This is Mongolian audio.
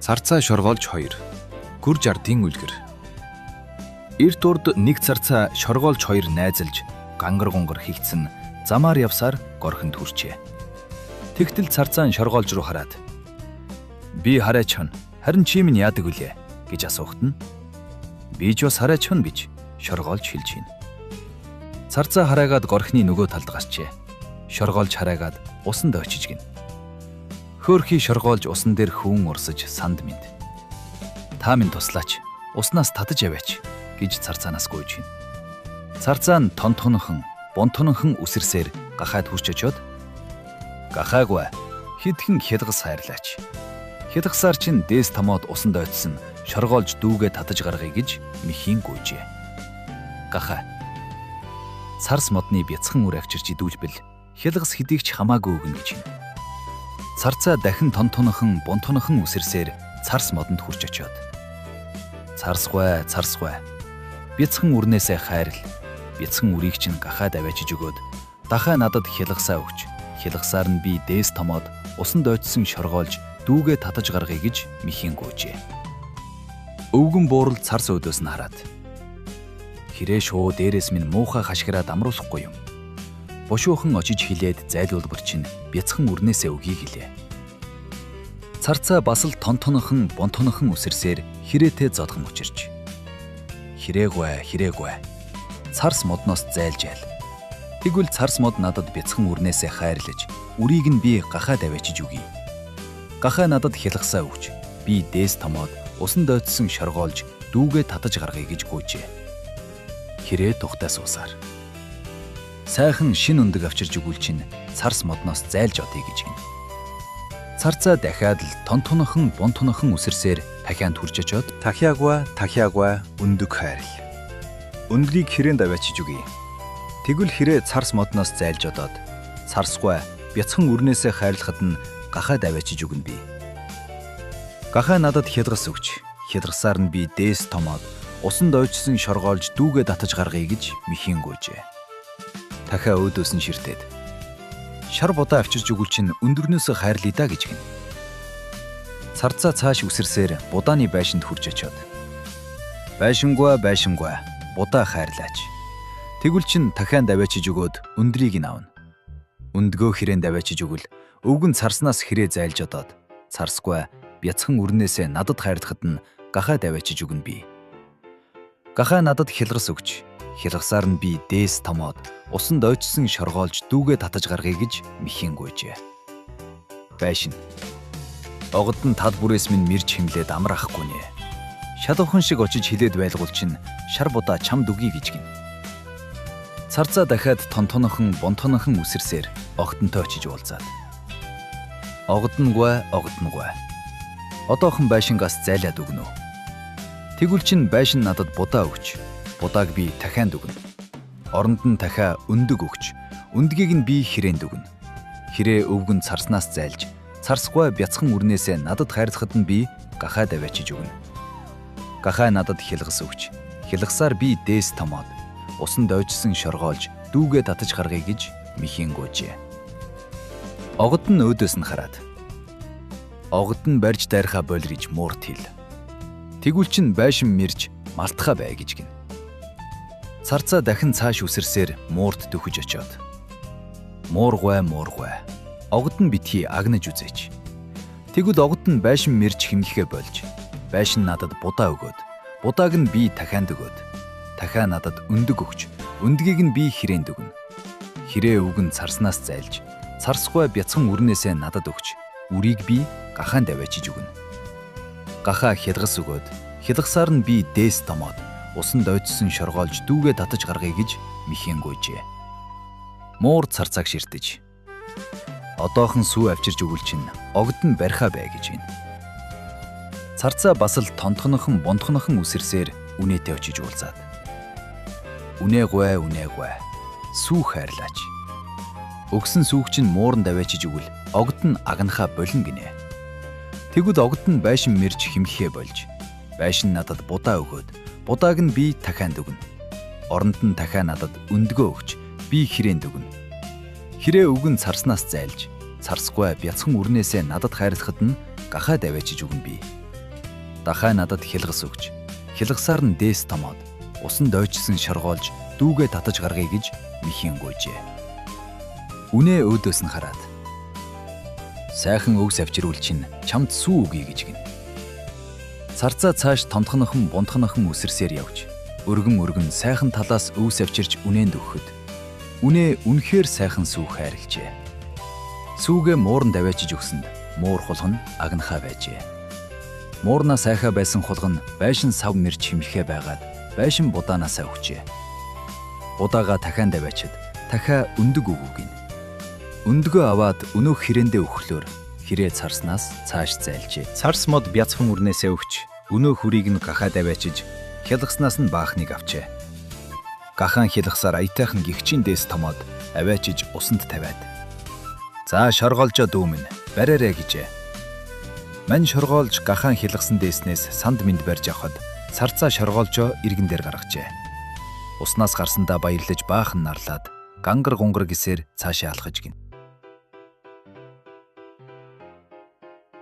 Царцаа шоргоолж хоёр. Гүрж ардын үлгэр. Эрт урд нэг царцаа шоргоолж хоёр найзалж гангар гунгар хигдсэн замаар явсаар горхонд хүрчээ. Тэгтэл царцаан шоргоолж руу хараад би хараач хон харин чи минь яадаг вүлээ гэж асуухад нь би ч бас хараач хон гэж шоргоолж хэлж байна. Царцаа хараагаад горхны нөгөө талд гарчээ. Шоргоолж хараагаад усанд очиж гин. Хөөхий шоргоолж усан дээр хүүн урсаж санд минь. Та минь туслаач. Уснаас татаж аваач гэж царцаанаас гуйж гин. Царцаа нь тонтгонохон, бунтгонохон үсэрсээр гахайд хүрч очиод гахаагүй хидхэн хялгас хайрлаач. Хялгасаар чинь дээс томоод усанд ойцсон шоргоолж дүүгээ татаж гаргая гэж мэхийн гуйжээ. Гахай царс модны бяцхан үр авчирч идүүлбэл хялгас хэдийг ч хамаагүй өгнө гэж байна. Царцаа дахин тонтонохон бунтонохон үсэрсээр царс модонд хүрч очиод царсгүй царсгүй бяцхан үрнээсээ хайрл бяцхан үрийг чинь гахаад аваачиж өгөөд дахаа надад хялгасаа өгч хялгасаар нь би дээс томоод усанд ойцсон шоргоолж дүүгээ татаж гаргая гэж мэхийн гуйжээ. Өвгөн буурал царс өөдөөс нь хараад хэрээ шуу дээрээс минь муухай хашгираад амруулахгүй юм. Бушуухан очиж хилээд зайлуулбар чинь бяцхан үрнээсээ өгье гэлээ. Царцаа бас л тонтонохон бонтонохон үсэрсээр хэрээтэй зодгон учирч. Хэрээгүй хэрээгүй. Царс модноос зайлж айл. Тэгвэл царс мод надад бяцхан үрнээсээ хайрлаж, үрийг нь би гахаад аваачиж өгье. Гахаа надад хялгасаа өгч, би дээс томоод усанд ойцсон шоргоолж дүүгээ татаж гаргая гэж гуйжээ. Хэрээ тухтай суусаар. Сайхан шин өндөг авчирж өгвөл чинь царс модноос зайлж одъё гэж гин. Царцаа дахиад л тонтонохон бунтонохон үсэрсээр тахианд хүрч очиод Тахиагва тахиагва өндөг хайрл. Өндгийг хэрээнд аваачиж өгье. Тэгвэл хэрээ царс модноос зайлж одоод царсгүй бяцхан үрнээсээ хайрлахад нь гахаад аваачиж өгнө би. Гахаа надад хялгас өгч, хялгасаар нь би дээс томоод усанд ойчсон шоргоолж дүүгээ татаж гаргая гэж мэхийн гуйжээ. Дахиа өөдөөс нь ширтээд шар будаа авчирч өгвөл чинь өндөрнөөсөө хайрлая да гэж гин. Царцаа цааш үсэрсээр будааны байшинд хүрч очиод байшингүй байшингүй будаа хайрлаач. Тэгвэл чин дахиад аваачиж өгөөд өндрийг нь авна. Өндгөө хэрээнд аваачиж өгвөл өвгөн царснаас хэрээ зайлж одоод царсгүй бяцхан үрнээсээ надад хайрлахад нь гахаад аваачиж өгнө би. Гахаа надад хялгас өгч, хялгасаар нь би дээс томоод усанд ойчсон шоргоолж дүүгээ татаж гаргая гэж мэхийн гуйжээ. Байшин. Огод нь тад бүрээс минь мэрж химлээд амар ахгүй нэ. Шалавхан шиг очиж хилээд байлгуул чинь шар будаа чамд өгье гэж гин. Царцаа дахиад тонтонохон бонтонохон үсэрсээр огтонтой очиж уулзаад. Огдонгүй огдонгүй. Одоохон байшингаас зайлаад өгнө. Тэгвэл чин байшин надад будаа өгч, будааг би дахиад өгнө. Оронд нь дахиа өндөг өгч, өндгийг нь би хэрээнд өгнө. Хэрээ өвгөн царснаас зайлж, царсгүй бяцхан үрнээсээ надад хайрлахад нь би гахаад аваачиж өгнө. Гахаа надад хялгас өгч, хялгасаар би дээс томоод усанд ойжсон шоргоолж дүүгээ татаж гаргая гэж мэхийн гуйжээ. Огод нь өөдөөс нь хараад огод нь барьж дайрхаа болриж муурт хил. Тэгвэл чин байшин мэрж малтхаа бай гэж гин. Царцаа дахин цааш үсэрсээр муурт дөхөж очиод муургай муургай огод нь битгий агнаж үзээч. Тэгвэл огод нь байшин мэрж химлэхээ болж байшин надад будаа өгөөд будааг нь би дахиад өгөөд дахиа надад өндөг өгч өндгийг нь би хэрээнд өгнө. Хэрээ өвгөн царснаас зайлж царсгүй бяцхан үрнээсээ надад өгч үрийг би гахаанд аваачиж өгнө. Гахаа хялгас өгөөд хялгасаар нь би дээс томоод усанд ойцсон шоргоолж дүүгээ татаж гаргая гэж мэхийн гуйжээ. Муур царцааг ширтэж одоохон сүү авчирч өгвөл чинь огд нь барьхаа бай гэж байна. Царцаа бас л тонтгонохон бунтгонохон үсэрсээр үнэтэй очиж уулзаад. Үнээгвэ үнээгвэ сүү хайрлаач. Өгсөн сүүг чинь мууранд аваачиж өгвөл огд нь агнахаа болно гинэ. Тэгвэл огд нь байшин мэрж химлэхээ болж байшин надад будаа өгөөд будааг нь би дахиад өгнө. Оронд нь дахиад надад өндгөө өгч би хэрээнд өгнө. Хэрээ өвгөн царснаас зайлж царсгүй бяцхан үрнээсээ надад хайрлахад нь гахаад аваачиж өгнө би. Дахай надад хялгас өгч, хялгасаар нь дээс томоод, усанд ойчсон шоргоолж дүүгээ татаж гаргая гэж мэхийн гуйжээ. Үнээ өөдөөс нь хараад сайхан өвс авчирвал чинь чамд сүү өгье гэж гин. Царцаа цааш томтхонохон бунтхонохон үсэрсээр явж, өргөн өргөн сайхан талаас өвс авчирч үнээнд өгөхөд үнээ үнэхээр сайхан сүү хайрлжээ. Сүүгээ мууранд аваачиж өгсөнд муур хулган агнахаа байжээ. Муурнаа сайхаа байсан хулган байшин сав мэрч химлэхээ байгаад байшин будаанасаа өгчээ. Будаага дахиад аваачид дахиа өндөг өгөв гин. Өндгөө аваад өнөөх хэрээндээ өгөхлөөр хэрээ царснаас цааш зайлжээ. Царс мод бяцхан үрнээсээ өгч өнөө хүрийг нь гахаад аваачиж хялгаснаас нь баахныг авчээ. Гахаан хялгасаар аятайхан гихчийн дээс томоод аваачиж усанд тавиад. За шоргоолжоо дүү минь бариарэ гэжээ. Мань шоргоолж гахаан хялгасан дээснээс санд минд барьж авахад царцаа шоргоолжоо иргэн дээр гаргажээ. Уснаас гарсандаа баярлаж баахан нарлаад гангар гунгар гисээр цаашаа алхаж гин.